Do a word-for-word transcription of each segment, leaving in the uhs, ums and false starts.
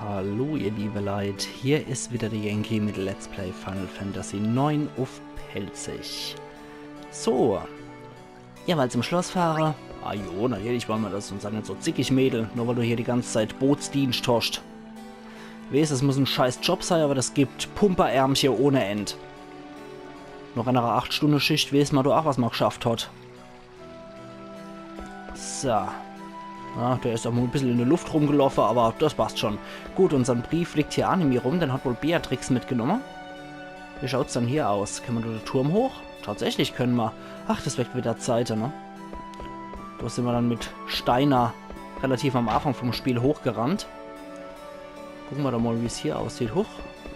Hallo ihr liebe Leit, hier is wieder der Yankee mit Let's Play Final Fantasy neun uff Pälzisch. So, ihr wollt zum Schloss fahre? Ah jo, natürlich wolle mer das, un sei net so zickig, Mädel, nur weil du hier die ganze Zeit Bootsdienscht hoscht. Weeß, es muss en scheiß Job sei, aber das gibt Pumperärmche ohne End. Noch enere acht Stunde Schicht weeß mer do ach, was mer gschafft hot. So. Ja, der is ach mol e bissel in der Luft rumgeloffe, aber das passt schon. Gut, unsern Brief liegt hier ach nimmi rum, den hat wohl Beatrix mitgenomme. Wie schaut's dann hier aus? Kenne mer do de Turm hoch? Tatsächlich kenne mer. Ach, das werd wieder Zeit, ne? Do sin mer dann mit Steiner relativ am Anfang vom Spiel hochgerannt. Gucke mer doch mol, wie's hier aussieht. Huch.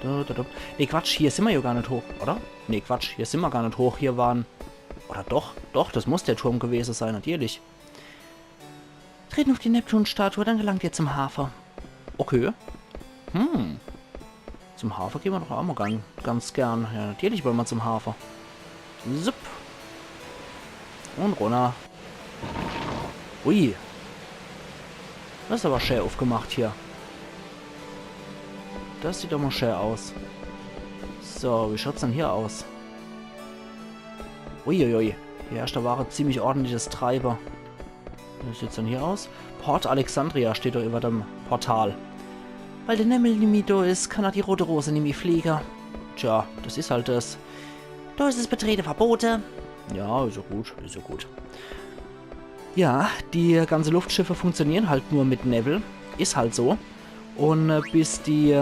Da, da, da. Nee, Quatsch, hier sin mer jo gar net hoch, oder? Nee, Quatsch, hier sin mer gar net hoch. Hier waren Oder doch? Doch, das muss der Turm gewese sei, natürlich. Treten auf die Neptun-Statue, dann gelangt ihr zum Hafe. Okay. Hm. Zum Hafe gehn mer doch ach mol ganz, ganz gern. Ja, natürlich wolle mer zum Hafe. Zupp. Un runner. Ui. Das is aber schä uffgemacht hier. Das sieht doch mol schä aus. So, wie schaut's dann hier aus? Uiuiui, hier herrscht aber ach e ziemlich ordentliches Treibe. Wie sieht's dann hier aus? Port Alexandria steht doch über dem Portal. Weil de Nemmel nimmi do is, kann ach die rote Rose nimmi fliege. Tja, das is halt das. Do is es Betrete verbote. Ja, is jo gut, is jo gut. Ja, die ganze Luftschiffe funktionieren halt nur mit Newwel. Is halt so. Un äh, bis die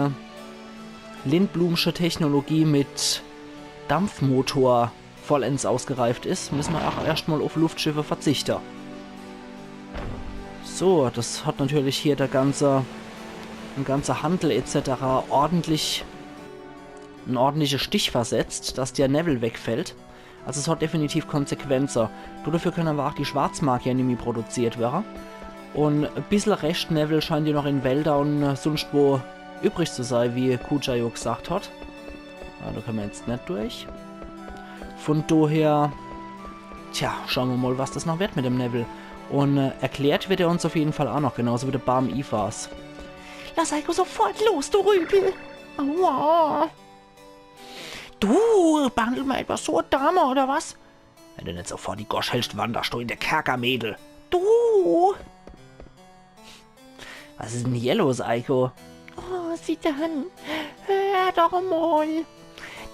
Lindblumsche Technologie mit Dampfmotor vollends ausgereift is, müsse mer ach erscht mol uff Luftschiffe verzichte. So, das hat natürlich hier der ganze, de ganze Handel et cetera ordentlich, en ordentliche Stich versetzt, dass der Newwel wegfällt. Also es hat definitiv Konsequenze. Du, dafür kenne aber ach die Schwarzmagier nimmi produziert werre. Un e bissel Reschtnewwel scheint jo noch in Wälder un äh, sunscht wo übrig zu sei, wie Kuja jo gesagt hat. Ah, do kenne mer jetzt net durch. Von doher, tja, schaue mer mol, was das noch werd mit dem Newwel. Un äh, erklärt werd er uns auf jeden Fall ach noch, genauso wie de Baam Ifas. Lass Eiko sofort los, du Rüpel! Aua! Du, behandelt mer etwa so e Dame, oder was? Wenn du net sofort die Gosch hältscht, wanderscht du in de Kerker, Mädel. Du! Was is denn hier los, Eiko? Oh, Zidane, hör doch mol.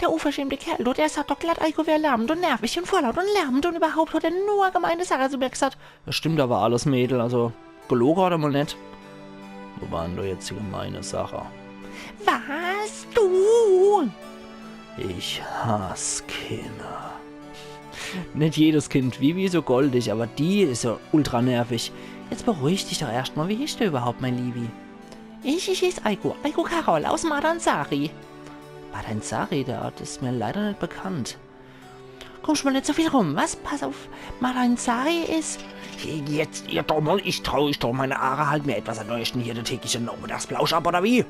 Der unverschämte Kerl, du, der sagt doch glatt, Eiko wär lahm un nervig un vorlaut un lärmend un überhaupt hat er nur gemeine Sache zu mir gesagt. Das stimmt aber alles, Mädel, also geloge hat er mol net. Wo war denn do jetzt die gemeine Sache? Was? Du? Ich hass Kinder. Net jedes Kind, Vivi is so goldig, aber die is so ultra nervig. Jetzt beruhig dich doch erscht mol. Wie heeschde überhaupt, mein Liebi? Ich, ich heeß Eiko. Eiko Karol aus Madansari. Madansari, der Ort is mir leider net bekannt. Kommscht mol net so viel rum, was? Pass auf, Madansari is... Jetzt, ihr Dommel, ich trau euch doch meine Aare, halt mir etwa seit neuestem hier de tägliche Nachmittagsplausch ab, oder wie?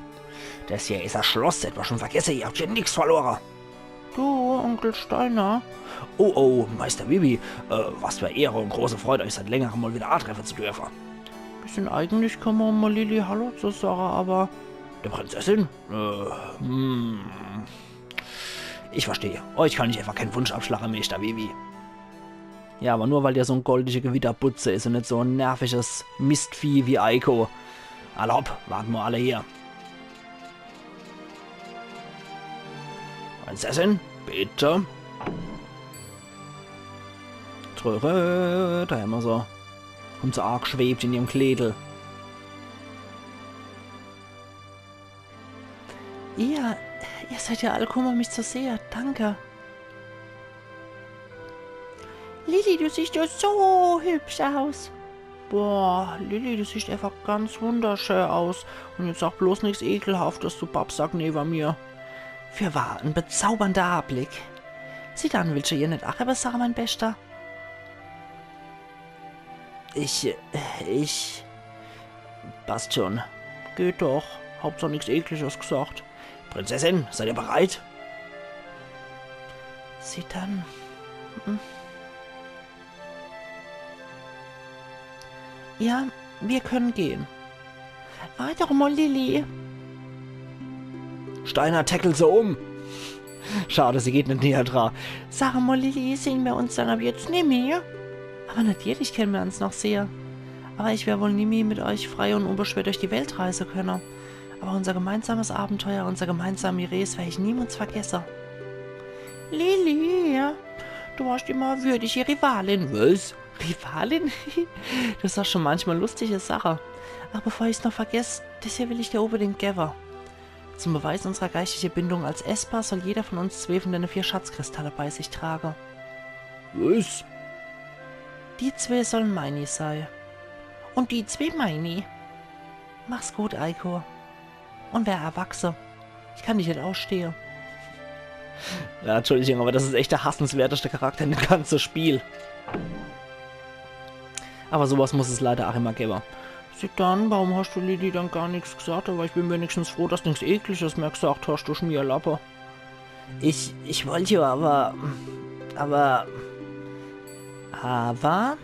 Das hier is das Schloss, seid ihr schon vergesse, ihr habt hier nix verlore. Du, Onkel Steiner? Oh, oh, Meister Vivi, äh, was für Ehre und große Freude, euch seit längerem mal wieder antreffe zu dürfe. Bissel eigentlich komm, um mal Lili Hallo zu sage, aber... Der Prinzessin? Äh, hm. Ich verstehe. Euch kann ich einfach kein Wunsch abschlache, Meister Vivi. Ja, aber nur weil der so en goldige Gewitterbutze is und net so en nerviges Mistvieh wie Eiko. Alla hopp, warte mal alle hier. Prinzessin, bitte. Tröre, da immer so. Und so arg schwebt in ihrem Kleidel. Ihr, ihr seid ja alle kummer, mich zu sehe. Danke. Lili, du siehst ja so hübsch aus. Boah, Lili, du siehst einfach ganz wunderschön aus. Und jetzt sag bloß nix Ekelhaftes, du Pappsack neben mir. Fürwahr, en bezaubernder Anblick. Zidane, willst du ihr net ach etwas sage, mein Bester? Ich, ich... Passt schon. Geht doch. Hauptsach nix Ekliges gesagt. Prinzessin, seid ihr bereit? Zidane. Hm. Ja, wir können gehen. Wart doch mal, Lili. Steiner, tackle se um. Schade, sie geht net näher dra. Sag mol, Lilly, sehn mer uns dann ab jetzt nimmi? Awwer natierlich kenne mer uns noch sehe. Awwer ich wer wohl nimmi mit eich frei un unbeschwert durch die Welt reise kenne. Awwer unser gemeinsames Abenteuer, unser gemeinsami Rees wer ich niemals vergesse. Lilly, du warscht immer e würdige Rivalin. Was? Rivalin? Du sagscht schun manchmol lustige Sache. Ach, bevor ich's noch vergess, des hier will ich der unbedingt gewwe. Zum Beweis unserer geistige Bindung als Esper soll jeder vun uns zwee vun denne vier Schatzkristalle bei sich trage. Was? Die zwee sollen meini sei. Un die zwee meini. Mach's gut, Eiko. Un wer erwachse. Ich kann dich net ausstehe. Ja, Entschuldigung, awwer des is echt de hassenswerteste Charakter in dem ganze Spiel. Awwer sowas muss es leider ach immer gewwe. Zidane, warum hascht du Lilly dann gar nix gsacht? Awwer ich bin wenigstens froh, dass du nix Ekliches mehr gsacht hascht, du Schmierlappe. Ich, ich wollt jo, awwer, awwer, awwer,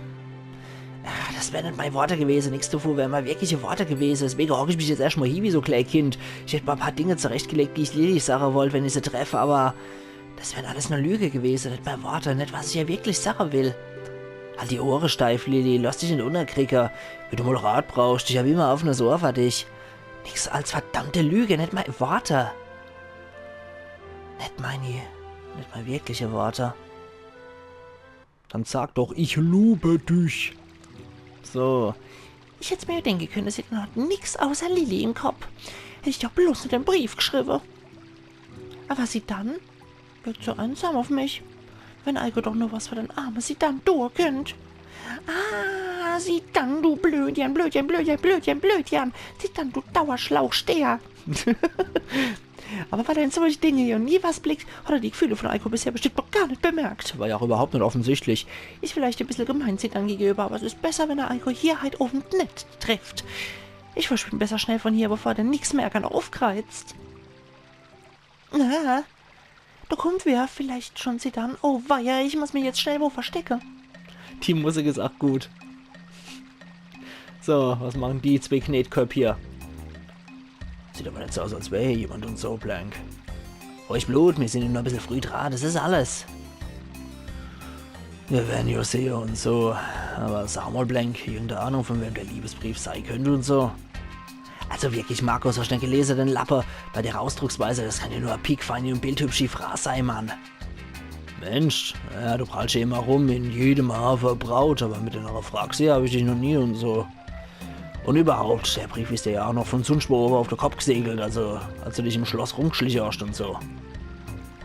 ah, des wär net mei Worte gewese, nix dovun wär mei wirkliche Worte gewese. Deswege hock ich mich jetzt erscht mol hie wie so e klää Kind. Ich hätt mol e paar Dinge zurechtgelegt, die ich Lilly sage wollt, wenn ich se treff, awwer des wären alles nur Lüge gewese, net mei Worte, net was ich ihr wirklich sage will. Halt die Ohre steif, Lilly, loss dich net unnerkriege. Wenn du mol Rat brauchscht, ich hab immer e offenes Ohr fer dich. Nix als verdammte Lüge, net mei Worte. Net meini, net mei wirkliche Worte. Dann sag doch, ich lüge dich. So. Ich hätt's mer jo denke kenne, Zidane hat nix außer Lilly im Kopp. Hätt ich doch bloß net de Brief gschriwwe. Awwer Zidane wirkt so einsam uff mich. Wenn Eiko doch nur was fer den arme Zidane doe könnt. Ah, Zidane, du Blödjan, Blödjan, Blödjan, Blödjan, Blödjan. Zidane, du Dauerschlauchsteher. Awwer weil er in solche Dinge jo nie was blickt, hat er die Gfühle vun Eiko bisher bestimmt noch gar net bemerkt. War jo ach üwwerhaupt net offensichtlich. Is vielleicht e bissel gemein Zidane gegeniwwer, awwer es is besser, wenn er Eiko hier heit Owend net trifft. Ich verschwind besser schnell vun hier, bevor der nix mehr kann uffkreizt. Na, do kummt wer, vielleicht schun Zidane. Oh weia, ich muss mich jetzt schnell wo verstecke. Die Musik is ach gut. So, was machen die zwee Knetköpp hier? Sieht awwer net so aus, als wär hier jemand un so, Blank. Ruhig Blut, mir sin nur e bissel früh dra, des is alles. Mir wern jo sehe un so. Awwer sag mol, Blank, irgend e Ahnung, vun wem de Liebesbrief sei könnt un so? Also wirklich, Markus, hascht net gelese, de Lappe? Bei dere Ausdrucksweis, des kann jo nur e piekfeini un bildhübschi Fraa sei, Mann. Mensch, ja, du prallscht jo immer rum, in jedem Hafe e Braut, awwer mit enere Fraa gsehe hab ich dich noch nie un so. Un üwwerhaupt, de Brief is der jo ach noch vun sunscht wo owwe uff de Kopp gsegelt, also als du dich im Schloss rumgschliche hascht un so.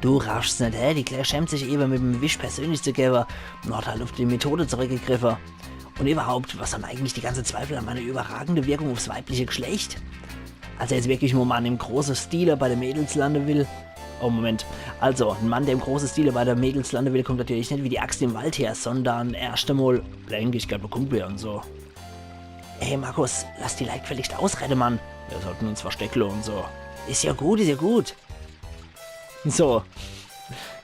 Du raffscht's net, hä? Die Klää schämt sich ewe, mit'm Wisch persönlich zu gewwe un hat halt uff die Methode zurückgegriffe. Un üwwerhaupt, was sollen eigentlich die ganze Zweifel an meiner üwwerragende Wirkung uffs weibliche Gschlecht? Als er jetzt wirklich mo en Mann im große Stile bei de Mädels lande will. Oh, Moment. Also, en Mann, der im große Stile bei de Mädels lande will, kummt natürlich net wie die Axt im Wald her, sondern erscht emol, denk ich, glaab, kummt wer un so. Ey, Markus, lass die Leit gfälligscht ausredde, Mann. Mir sollten uns versteckle un so. Is jo gut, is jo gut. So.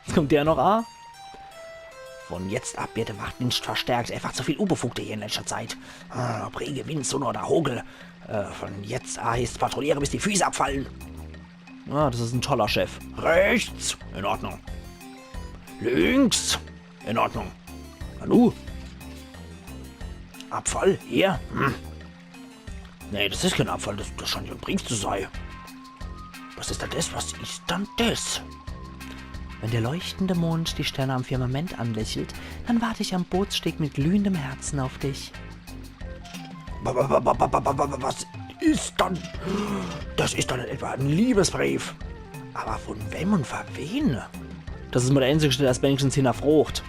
Jetzt kummt der noch a. Vun jetzt ab werd de Wachdienscht verstärkt. Äfach zu viel Unbefugte hier in letschter Zeit. Ah, ob Rege, Wind, Sunne oder Hogel. Äh, vun jetzt a heißt's patrouilliere, bis die Fieß abfalle. Ah, des is en toller Chef. Rechts. In Ordnung. Links. In Ordnung. Nanu? Abfall? Hier? Hm. Nee, des is kän Abfall. Des, des scheint jo en Brief zu sei. Was is dann des? Was is dann des? Wenn der leuchtende Mond die Sterne am Firmament anlächelt, dann warte ich am Bootssteg mit glühendem Herzen auf dich. Wa-, wa-, wa-, was is dann? Des is doch net etwa en Liebesbrief. Awwer vun wem un fer wen? Des is mo der einzigste, der's wenigstens hinnerfrocht.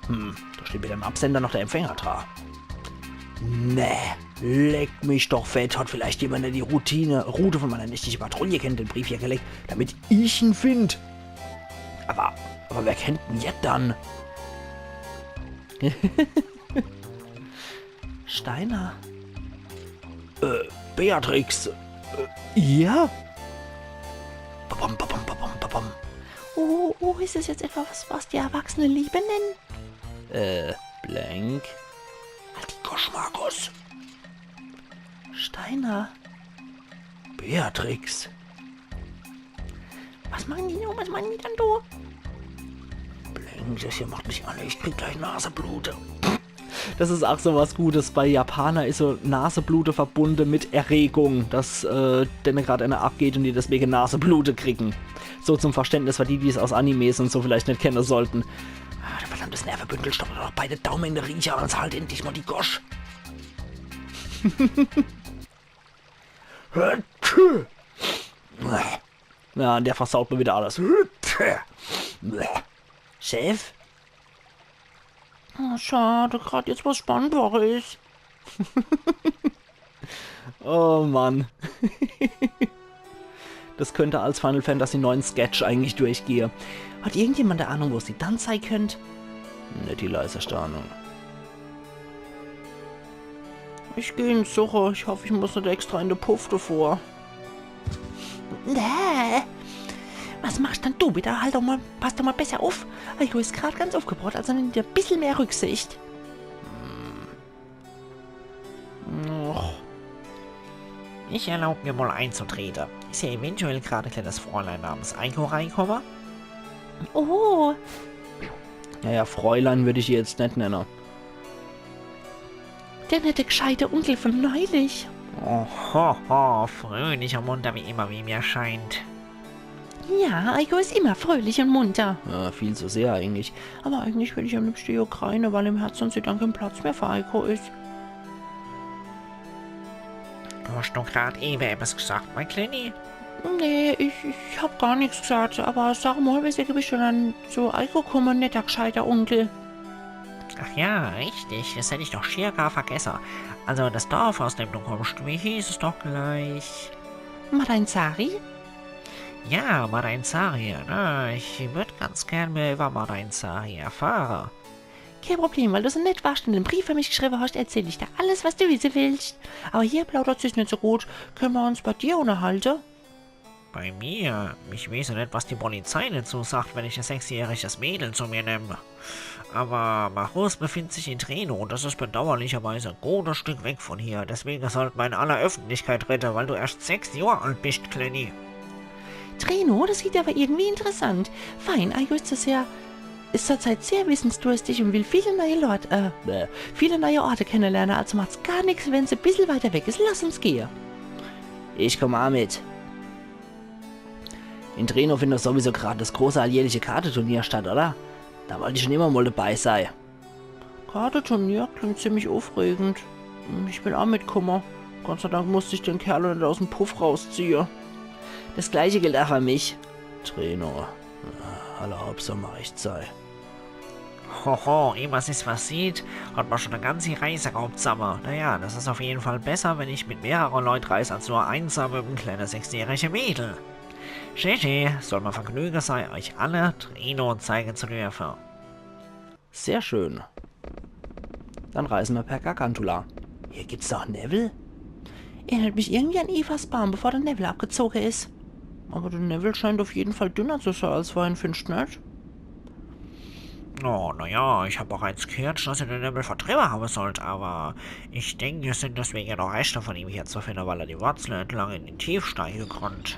Hm, do steht weder em Absender noch der Empfänger dra. Nee, leck mich doch fett, hat vielleicht jemand, der die Routine, Route vun meiner nächtliche Patrouille kennt, de Brief hier gelegt, damit ich en find. Awwer, awwer wer kennt en jetzt dann? Steiner. Äh, Beatrix. Äh, ihr? Babam, babam, babam, babam. Oh, oh, is es jetzt etwa was, was die Erwachsene Liebe nennen? Äh, Blank. Halt die Gosch, Markus. Steiner. Beatrix. Was machen die noch? Was machen die dann do? Blinks, das hier macht mich an, ich krieg gleich Naseblute. Das is ach so was Gutes. Bei Japaner is so Naseblute verbunde mit Erregung, dass äh, denne grad einer abgeht und die deswege Naseblute kriegen. So zum Verständnis für die, die's aus Animes und so vielleicht net kenne sollten. Ah, du verdammtes Nervebündel, stopp doch beide Daumen in de Riecher und halt endlich mal die Gosch. Ja, der versaut mir wieder alles. Chef? Oh, schade, grad jetzt was Spannbares. Oh Mann. Das könnte als Final Fantasy neun Sketch eigentlich durchgehe. Hat irgendjemand e Ahnung, wo sie dann sei könnt? Net die leiseste Ahnung. Ich geh in suche. Ich hoff, ich muss net extra in de Puff davor. Nee. Was machst dann du wieder? Halt doch mal, pass doch mal besser uff. Aiko is grad ganz uffgebracht, also nimm dir e bissel mehr Rücksicht. Och. Ich erlaub mir mal einzutrete. Is hier eventuell grad e kleines Fräulein namens Aiko reinkomme? Oh. Naja, Fräulein würd ich ihr jetzt net nenne. Der nette, gscheite Unkel von neulich. Oho, ho, fröhlich und munter wie immer, wie mir scheint. Ja, Aiko is immer fröhlich und munter. Ja, viel zu sehr eigentlich. Aber eigentlich will ich am liebschte jo greine, weil im Herzen sie dann kein Platz mehr für Aiko is. Hast du grad ewe etwas gesagt, mein Kleini? Nee, ich, ich hab gar nix gesagt, aber sag mal, wieso bist du dann zu Aiko kumme, netter, gscheiter Unkel? Ach ja, richtig, das hätt ich doch schier gar vergesse. Also das Dorf, aus dem du kommst, wie hieß es doch gleich? Madain Sari? Ja, Madain Sari, na, ich würd ganz gern mehr über Madain Sari erfahre. Kein Problem, weil du so nett warst und den Brief für mich geschrieben hast, erzähl ich dir alles, was du wissen willst. Aber hier plaudert sich's nicht so gut. Können wir uns bei dir unterhalten? Bei mir? Ich weiß ja nicht, was die Polizei dazu sagt, wenn ich ein sechsjähriges Mädel zu mir nehme. Aber Marus befindet sich in Treno und das ist bedauerlicherweise ein gutes Stück weg von hier. Deswegen sollten wir in aller Öffentlichkeit reden, weil du erst sechs Jahre alt bist, Kleini. Treno, das klingt aber irgendwie interessant. Fein, Aiko ist sehr, ist zurzeit sehr wissensdurstig und will viele neue Leute, äh, äh, viele neue Orte kennenlernen. Also macht's gar nichts, wenn's ein bisschen weiter weg ist. Lass uns gehen. Ich komm auch mit. In Treno findet doch sowieso gerade das große alljährliche Karteturnier statt, oder? Da wollte ich schon immer mal dabei sein. Karteturnier klingt ziemlich aufregend. Ich bin auch mitgekommen. Gott sei Dank musste ich den Kerl nicht aus dem Puff rausziehen. Das gleiche gilt auch für mich. Treno. Alla Hopp, soll mal recht sei. Hoho, eh was is, was sieht, hat man schon eine ganze Reise gehabt zusammen. Naja, das ist auf jeden Fall besser, wenn ich mit mehreren Leuten reise, als nur einsam mit einem kleinen sechsjährigen Mädel. Schee, schee, soll mal Vergnügen sein, euch alle Treno zeigen zu dürfen. Sehr schön. Dann reisen wir per Gargantula. Hier gibt's doch Newwel? Erinnert mich irgendwie an Evas Baum, bevor der Newwel abgezogen ist. Aber der Newwel scheint auf jeden Fall dünner zu sein als vorhin, findest du nicht? Oh, naja, ich hab bereits gehört, dass ihr den Newwel vertrieben haben sollt, aber ich denke, es sind deswegen noch Reste von ihm hier zu finden, weil er die Wurzeln entlang in den Tief steigen konnte.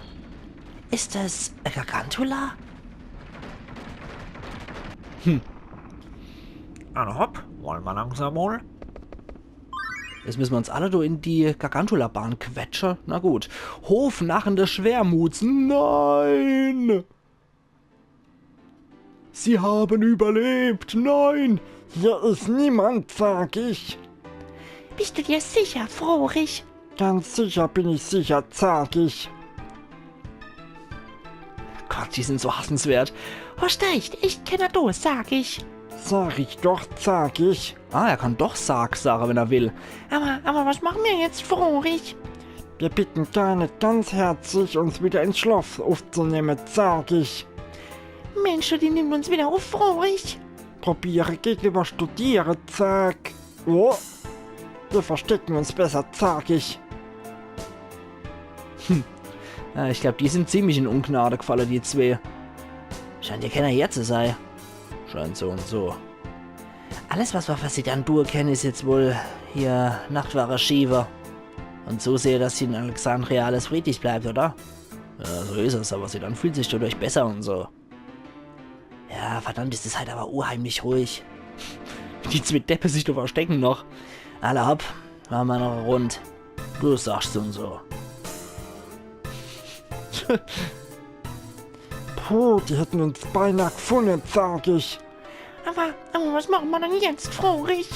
Ist das Gargantula? Hm. Alla hopp, wollen wir langsam mal. Jetzt müssen wir uns alle do in die Gargantula-Bahn quetschen. Na gut. Hofnarren des Schwermuts. Nein! Sie haben überlebt. Nein! Hier ist niemand, sag ich. Bist du dir sicher, Frorich? Ganz sicher bin ich sicher, sag ich. Gott, die sind so hassenswert. Hast recht, ich kenne do, sag ich. Sag ich doch, sag ich. Ah, er kann doch Sag sagen, wenn er will. Aber, aber was machen wir jetzt, Frorich? Wir bitten deine ganz herzlich, uns wieder ins Schloss aufzunehmen, sag ich. Mensch, die nimmt uns wieder auf, Frorich. Probiere gegenüber studiere, zack. Oh, wir verstecken uns besser, zack ich. Hm. Ja, ich glaub, die sind ziemlich in Ungnade gefallen, die zwei. Scheint ja keiner hier zu sein. Scheint so und so. Alles, was wir für sie dann tun können, ist jetzt wohl hier Nachtwache schiebe. Und so sehe, dass hier in Alexandria alles friedlich bleibt, oder? Äh, so is es, aber Zidane fühlt sich dadurch besser und so. Ja, verdammt, is es halt aber unheimlich ruhig. Die zwee Deppe sich do verstecke noch. Alla hopp, mache mer noch e Rund. Du sagsch's und so. Puh, die hätten uns beinah gfunne, sag ich. Aber, aber was mache mer dann jetzt, froch ich?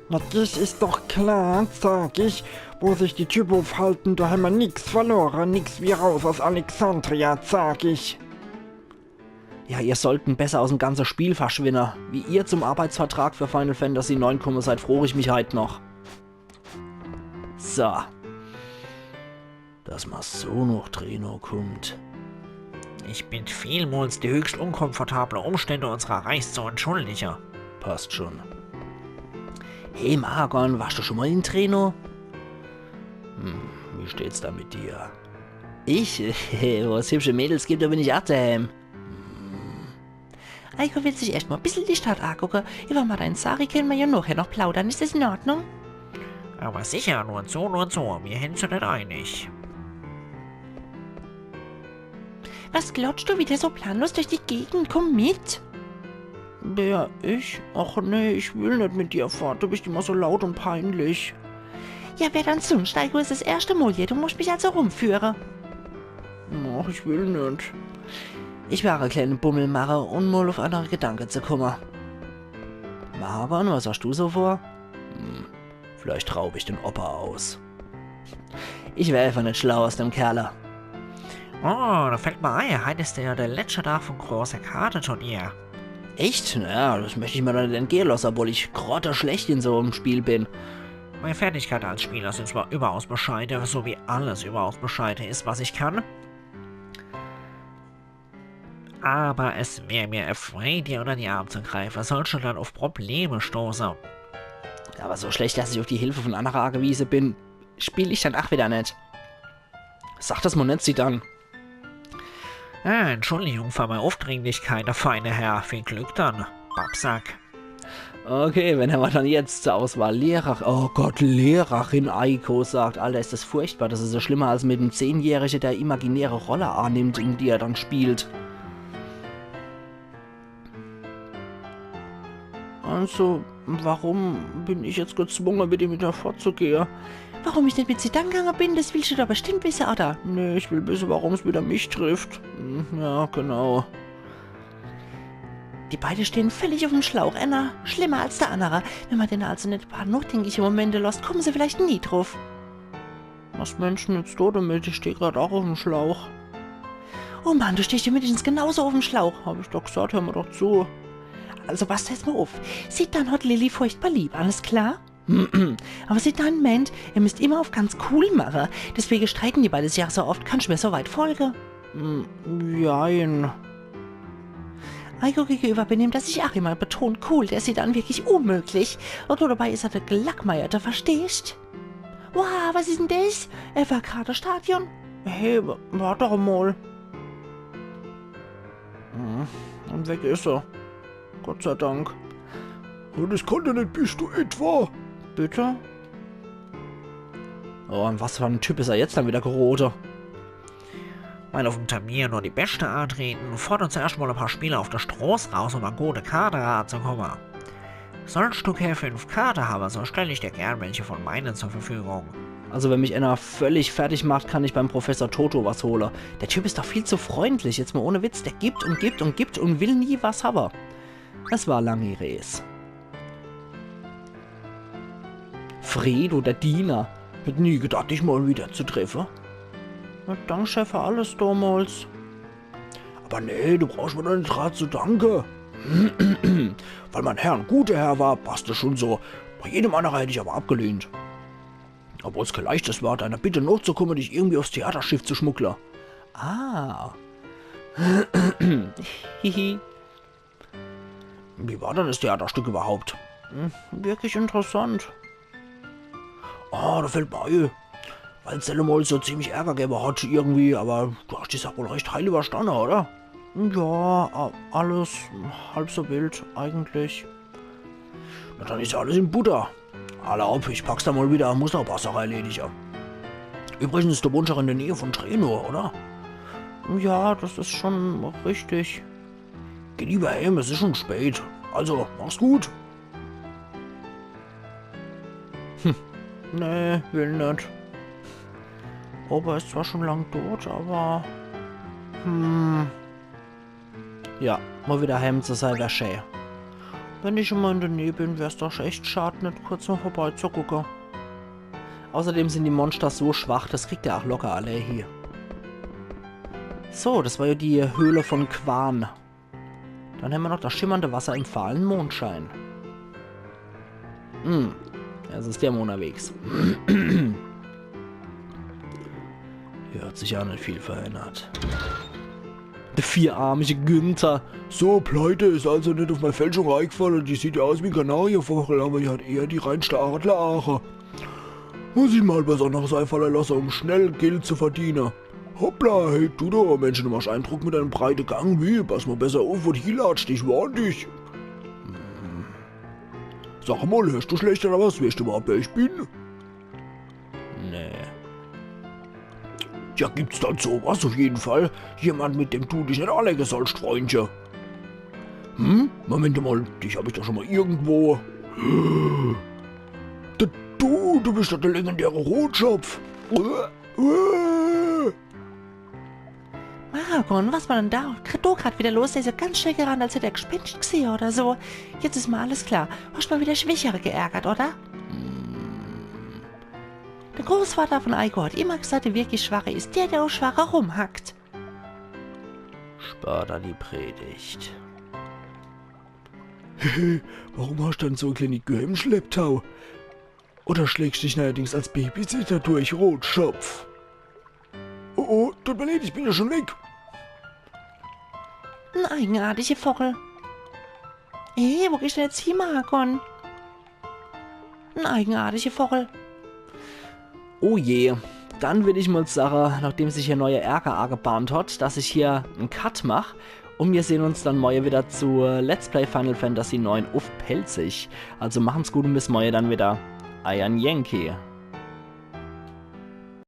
Na, des is doch klar, sag ich. Wo sich die Type uffhalte, do hämmer nix verlore, nix wie raus aus Alexandria, sag ich. Ja, ihr sollten besser aus dem ganze Spiel verschwinne. Wie ihr zum Arbeitsvertrag für Final Fantasy neun komme seid, froch ich mich halt noch. So. Dass ma so noch Treno kummt. Ich bitt vielmals, die höchst unkomfortable Umstände unserer Reis zu entschuldige. Passt schon. Hey Mahagon, warst du schon mal in Treno? Hm, wie steht's da mit dir? Ich? Wo's hübsche Mädels gibt, do bin ich ach dehäm. Eiko will sich erscht mal e bissel die Stadt agucke. Iwwer Madain Sari kenne mer ja nochher noch plaudere. Is des in Ordnung? Aber sicher, nur zu, nur zu. Mir sin uns net einig. Was glotschst du wieder so planlos durch die Gegend? Komm mit! Wer, ich? Ach nee, ich will net mit dir fort. Du bist immer so laut und peinlich. Ja, wer dann sunscht? Eiko, is es erschte Mal hier. Du muscht mich also rumführe. Ach, ich will net. Ich war e kleine Bummel mache, um mal uff annere Gedanke zu kumme. Mahagon, was hast du so vor? Hm, vielleicht raub ich den Opa aus. Ich wer einfach net schlau aus dem Kerle. Oh, do fällt mer ei, heit is ja de letschte Tag vom große Karteturnier. Echt? Naja, des möcht ich mer doch net entgehe losse, obwohl ich grotteschlecht in so em Spiel bin. Meine Fertigkeite als Spieler sind zwar überaus bescheide, so wie alles überaus bescheide is, was ich kann. Aber es wär mir e Freid, dir unter die Arm zu greife. Sollst du dann uff Probleme stoße. Aber so schlecht, dass ich uff die Hilfe von annere agewiese bin, spiel ich dann ach wieder net. Sag des mal net, Zidane. Ah, Entschuldigung für meine Aufdringlichkeit, der feine Herr. Viel Glück dann, Backsack. Okay, wen hämmer dann jetzt zur Auswahl? Lehrer-, oh Gott, Lehrerin Eiko sagt. Alter, is des furchtbar. Des is ja schlimmer als mit em Zehnjährige, der imaginäre Rolle annimmt und die er dann spielt. Also, warum bin ich jetzt gezwunge, mit ihm wieder fortzugehe? Warum ich net mit Zidane gange bin, des willscht du doch bestimmt wisse, oder? Nee, ich will wisse, warum's wieder mich trifft. Hm, ja, genau. Die beide stehen völlig uff'm Schlauch. Einer schlimmer als der andere. Wenn man denen also net e paar nochdenkliche Momente losst, kommen se vielleicht nie druff. Was meensch dann jetzt du damit? Ich steh grad auch uff'm Schlauch. Oh Mann, du stehst ja mindestens genauso uff'm Schlauch. Hab ich doch gesagt, hör mir doch zu. Also pass jetzt mal uff. Zidane hat Lilly furchtbar lieb, alles klar? Aber Zidane meint, er müsst immer uff ganz cool mache. Deswegen streiten die beide sich ja so oft. Kannst du mir so weit folge? Hm, jein. Eiko gegenüber benimmt er sich auch immer betont cool. Der is Zidane wirklich unmöglich. Und dabei is er der Gelackmeierte, verstehst? Wow, was is denn des? Evercade Stadion? Hey, wa-, wart doch mal. Hm, und weg is er. Gott sei Dank. Und es konnte net, bist du etwa? Bitte? Oh, und was für ein Typ is er jetzt dann wieder gerode? Weil uff em Turnier nur die Beschte antreten, fordern zuerscht mal e paar Spieler uff de Stroß raus, um an gute Karte ranzukomme. Sollst du kee fünf Karte habe, so stell ich dir gern welche von meinen zur Verfügung. Also wenn mich einer völlig fertig macht, kann ich beim Professor Toto was hole. Der Typ is doch viel zu freundlich, jetzt mal ohne Witz. Der gibt und gibt und gibt und will nie was habe. Es war langi Rees. Fredo, der Diener. Hätt nie gedacht, dich mal wieder zu treffe. Na, danke für alles damals. Aber nee, du brauchst mir doch net dra zu danke. Weil mein Herr en guter Herr war, passt es schon so. Bei jedem annere hätt ich aber abgelehnt. Obwohl's kee leichtes war, deiner Bitte nochzukomme, dich irgendwie aufs Theaterschiff zu schmuggle. Ah. Hihi. Wie war denn das Theaterstück überhaupt? Hm, wirklich interessant. Ah, da fällt mir ein. Weil's ja mal so ziemlich Ärger gegeben hat irgendwie, aber du hast die Sache wohl recht heil überstanden, oder? Ja, a-, alles halb so wild eigentlich. Na, dann ist ja alles in Butter. Alla hopp, ich pack's da mal wieder, muss noch ein paar Sachen erledigen. Übrigens, du wohnst auch in der Nähe von Treno, oder? Ja, das is schon richtig. Geh lieber heim, es is schon spät. Also, mach's gut. Hm. Nee, will net. Opa is zwar schon lang tot, aber... Hm. Ja, mal wieder heim zu sei wär schä. Wenn ich schon mal in der Näh bin, wär's doch echt schad, net kurz mal vorbeizugucke. Außerdem sind die Monster so schwach, das kriegt er auch locker alle hier. So, das war ja die Höhle von Quan. Dann hämmer noch das schimmernde Wasser im fahlen Mondschein. Hm, es is der Mo unterwegs. Hier hat sich ja net viel verändert. Der vierarmige Günther. So, Pleite is also net auf mei Fälschung reigfalle. Die sieht ja aus wie en Kanarievogel, aber die hat eher die reinste Adleraache. Muss ich mal was anderes einfalle lasse, um schnell Geld zu verdiene. Hoppla, hey du do, Mensch, du machst Eindruck mit deinem breite Gang. Wie, pass mal besser auf, wo du hielatscht, ich warn dich. Hm. Sag mal, hörst du schlecht oder was? Weißt du überhaupt, wer ich bin? Nee. Ja, gibt's dann sowas auf jeden Fall? Jemand, mit dem du dich net anlege sollst, Freundche. Hm? Moment mal, dich hab ich doch schon mal irgendwo. Du, du bist doch der legendäre Rotschopf. Äh, äh. Maragon, was war denn da, do grad wieder los? Der is ja ganz schnell gerannt, als hätt er Gespenst gsehe oder so. Jetzt is mal alles klar. Hast mal wieder Schwächere geärgert, oder? Hm. Der Großvater von Eiko hat immer gesagt, der wirklich Schwache is der, der auf Schwache rumhackt. Spar da die Predigt. Warum hast du dann so e kleine Gehirnschlepptau? Oder schlägst dich neuerdings als Babysitter durch, Rotschopf? Oh, oh, tut mir leid, ich bin ja schon weg. En eigenartige Vogel. Hey, wo gehst du jetzt hin, Maragon? En eigenartige Vogel. Oh je. Dann will ich mal sage, nachdem sich hier neue Ärger angebahnt hat, dass ich hier en Cut mach. Und wir sehen uns dann morgen wieder zu Let's Play Final Fantasy neun auf Pälzisch. Also machen's gut und bis morgen dann wieder. Eier Yankee.